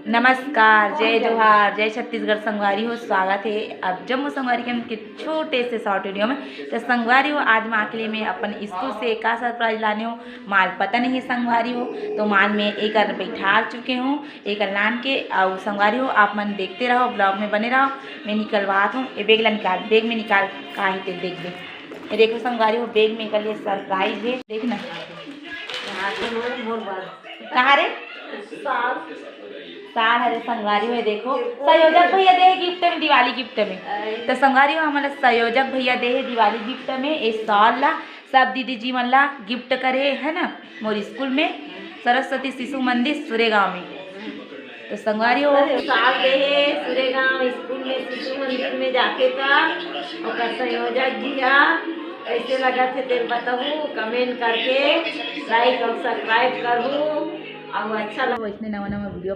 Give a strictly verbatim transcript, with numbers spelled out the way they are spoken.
नमस्कार, जय जोहार, जय छत्तीसगढ़ संगवारी हो। स्वागत हे अब जम्मो संगवारी के हमन के छोटे से short video में। तो संगवारी हो, आज माँ के लिए मैं अपन स्कूल से का surprise लाने हो, माल पता नहीं है संगवारी हो। तो माल में एकर बैठार चुके हूँ, एकर लान के। अउ संगवारी हो, आप मन देखते रहो, vlog में बने रहो। मैं निकलवात हूँ, ये bag ला निकाल, bag में निकाल, का हे ते देख दे। ये देखो संगवारी हो, bag में एकर लिए surprise है, देख ना। कहाँ रे? साल हरे संगवारी हो, देखो, संयोजक भैया दे हे gift में, दिवाली gift में। तो संगवारी हो, हमन ला संयोजक भैया दे हे दिवाली gift में ए shawl ला। सब दीदी जी मन ला gift करे हे, है ना, मोर स्कूल में, सरस्वती शिशु मंदिर सुरेगांव में। तो संगवारी हो, साल दे हे सुरेगांव स्कूल में, शिशु मंदिर में जाके था। ओकर संयोजक जी हा, कैसे लगत हे तेल बताहू, comment करके like और subscribe करहू। अउ अच्छा लग- वैसने नवा नवा video